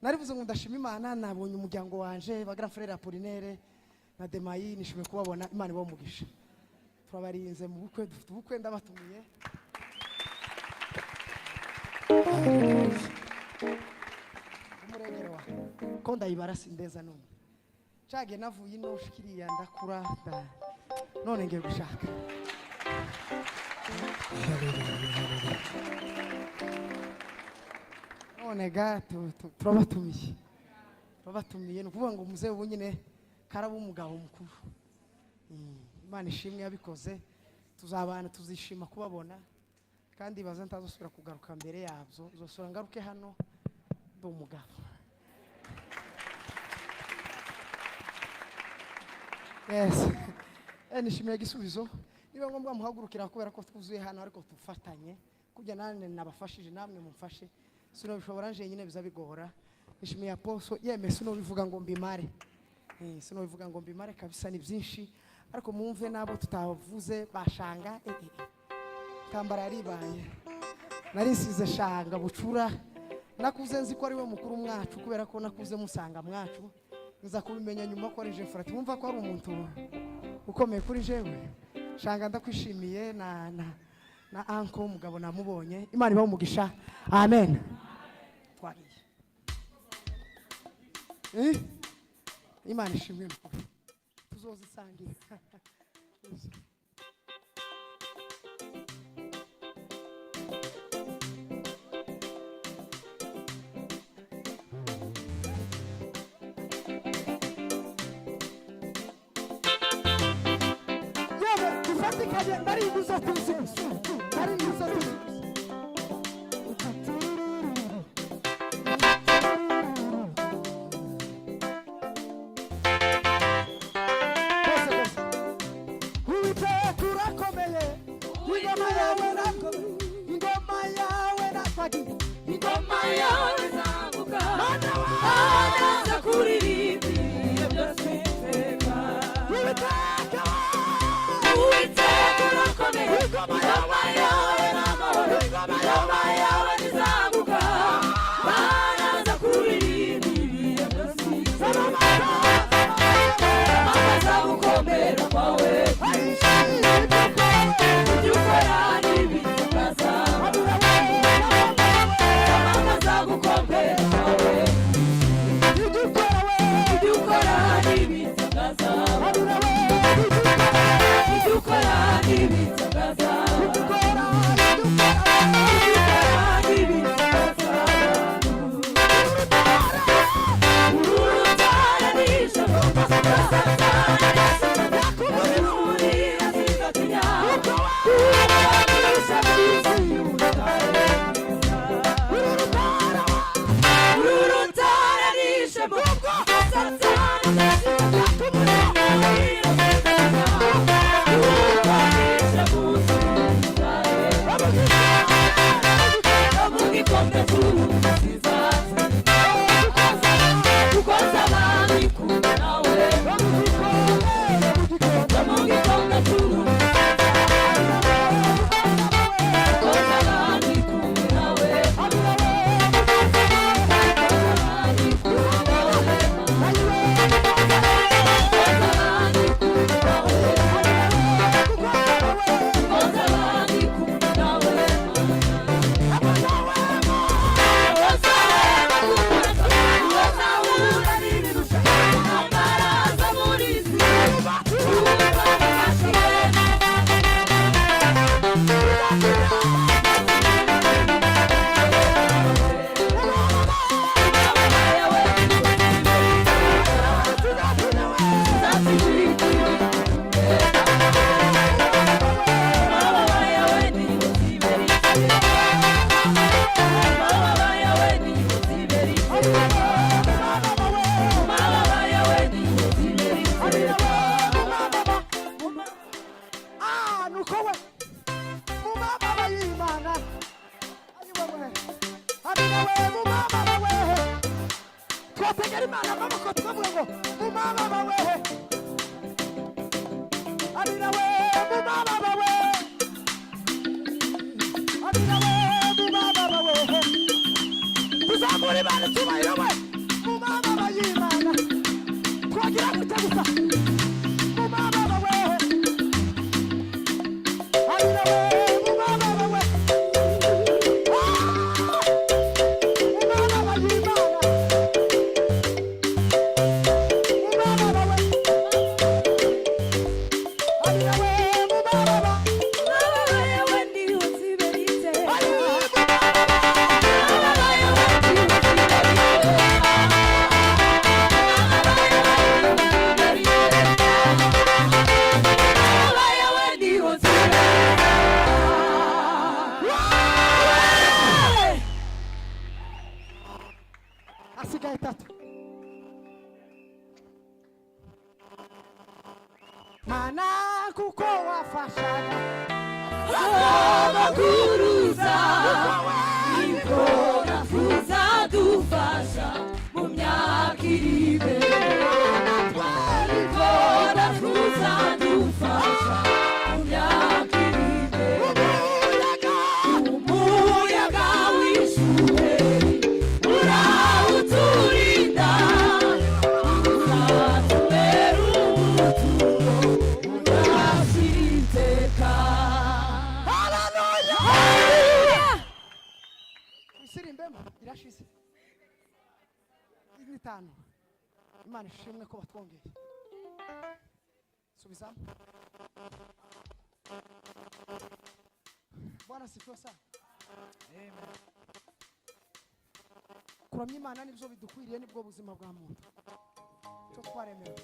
Narivuze ngo ndashima Imana, nabonye umuryango wanje, ba grand frère Apollinaire na Demayi, nishimiye kubabona. Imana ibahe umugisha. Turabarinze mu bukwe, dufite ubukwe, ndabatumiye. Umurengero wa ko ndayibara sindeza numwe cage navuye ino ushikiriya ndakura nda none ngiye gushaka. None ga turabatumiye, turabatumiye. Ni ukuvuga ngo muzehe ubu nyine karaba umugabo mukuru. Imana ishimwe yabikoze, tuzabana, tuzishima kubabona, kandi baza ntazosubira kugaruka mbere yabyo, nzosubira ngaruke hano ndi umugabo. Yes. Nishimiye igisubizo. Niba ngombwa muhagurukira kubera ko twuzuye hano, ariko tufatanye kujya nane nabafashije namwe mumfashe, sinobishobora nje nyine biza bigora. Nishimiye aposo yeme, sinobivuga ngo mbimare. Sinobivuga ngo mbimare kabisa, ni byinshi, ariko mumve nabo tutavuze bashanga. Tambara yaribaye, narisize shanga bucura, nakuze nzi ko ari we mukuru mwacu, kubera ko nakuze musanga mwacu, nza kubimenya nyuma ko ari je frati. Wumva ko ari umuntu ukomeye kuri jewe. Shanga ndakwishimiye na na na anko umugabo namubonye. Imana ibahe umugisha. Amen. Twagiye. Imana ishimwe, tuzozisangira. Yewe dufatikanye, ndaringuza tuzi, ndaringuza tuzi. Bose bose. Uwiteka urakomeye, ingoma yawe nakomeye, ingoma yawe nafagiye, Ingoma yawe izamuka, Mana wawe, naza kuririmba ibihe byose iteka. Uwiteka Uwiteka urakomeye, ingoma yawe ni amahoro, ingoma yawe ntizamuka, baraza kuririmba ibihe byose iteka. Amamaza gukomera kwawe, ibyo ukora n'ibitangaza. Amamaza gukomera kwawe, ibyo ukora n'ibitangaza. Ibyo ukora n'ibitangaza. Ibyo ukora n'ibitangaza. Urutara nijoro, ururi azigatinya, kuko isi y'ubutare. Urutara nijoro, Satani azigatinya, kuko nishe munsi y'ubutare. Mu gikombe cy'urusizi, kuko abami kumwe nawe. Mu gikombe cy'urusizi, kuko abami kumwe nawe. Abami kumwe nawe. Abami kumwe nawe. Abami kumwe nawe. Ah, nuko we mu mababa y'Imana, ayiwewe abina we mu mababa we, twategera Imana amaboko tukavuga ngo mu mababa we, abina we mu mababa we, abina we mu mababa we, tuzamura Imana icyubahiro we. Hasigaye itatu. Mana, kuko wafashaga Sogokuruza niko tuzadufasha mu myaka iri imbere, niko tuzadufasha mu myaka iri imbere. Umuyaga w'ishuheri urawuturinda, uzatubera umutungo udashira iteka. Haleluya! Isirimbemo irashize n'itanu. Imana ishimwe ko batwongeye. Subizamo. Bwana sifiwe sana. Kuramya Imana nibyo bidukwiriye, nibwo buzima bwa muntu cyo twaremewe.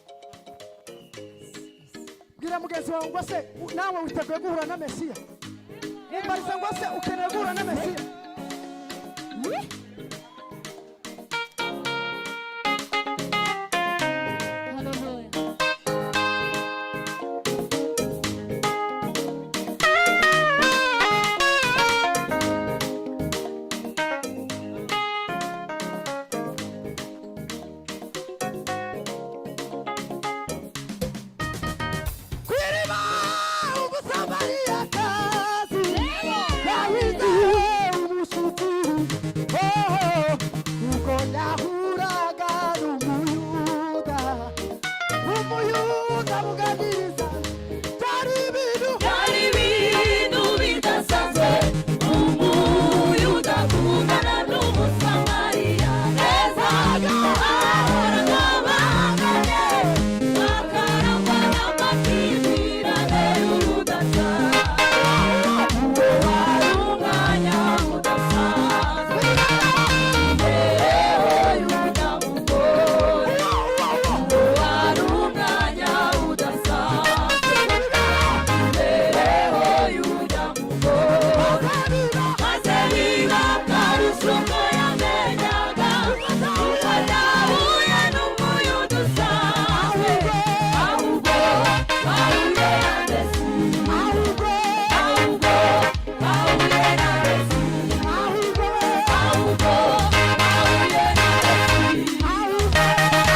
Bwira mugenzi wawe ngo: se nawe witeguye guhura na Mesiya? Mumbarize ngo: se ukeneye guhura na Mesiya? Haleluya! Ku iriba Umusamariyakazi yahinduye umushyitsi, oh, ubwo yahuraga n'Umuyuda, Umuyuda muganiriza, byari ibintu Byari ibintu bidasanzwe, Umuyuda akundana n'Umusamariya neza. Bahoraga bahanganye, bakarangwa n'amakimbirane y'ubudasa. Uwo wari umwanya udasanzwe, imibereho y'umunyamugore. Uwo wari umwanya udasanzwe, imibereho y'umunyamugore. Maze biba akarusho ko yamenyaga uko adahuye n'Umuyuda usanzwe, ahubwo bahuye na Mesiya, ahubwo ahubwo bahuye na Mesiya, ahubwo ahubwo bahuye na Mesiya, ahubwo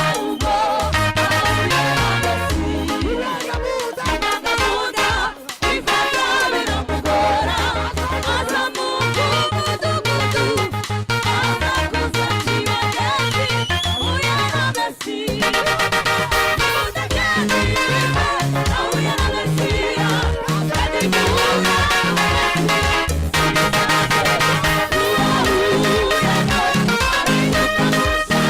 ahubwo bahuye na Mesiya. Inyangamuda Inyangamuda ifata biramugora, aza mu mudugudu asakuza kibagenzi: ahuye na Mesiya, nimutekeze ibibe, ahuye na Mesiya, kandi guhura na Mesiya si ibisanzwe. Uwahuye nawe ahinduka mushya.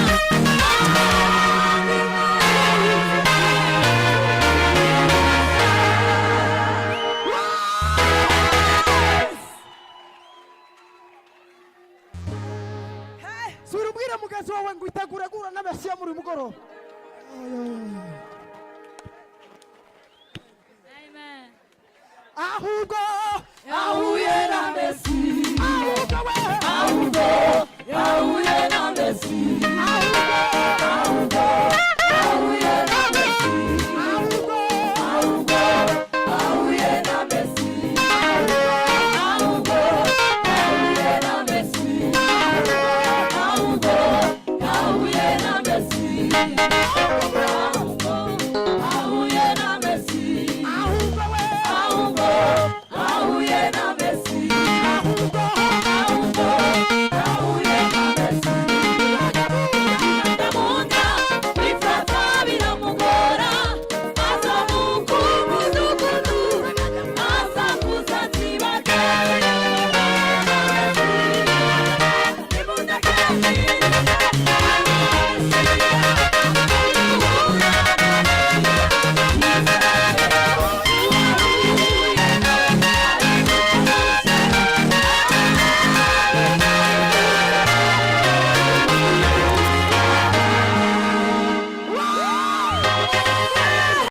Sura ubwire mugenzi wawe ngo itegure guhura na Mesiya muri uyu mugoroba. Amen. Ahubwo Yahuye na Mesiya. Ahubwo we Ahubwo yahuye na Mesiya. Ahubwo Ahubwo yahuye na Mesiya. Ahubwo Ahubwo yahuye na Mesiya. Ahubwo yahuye na Mesiya. Ahubwo yahuye na Mesiya.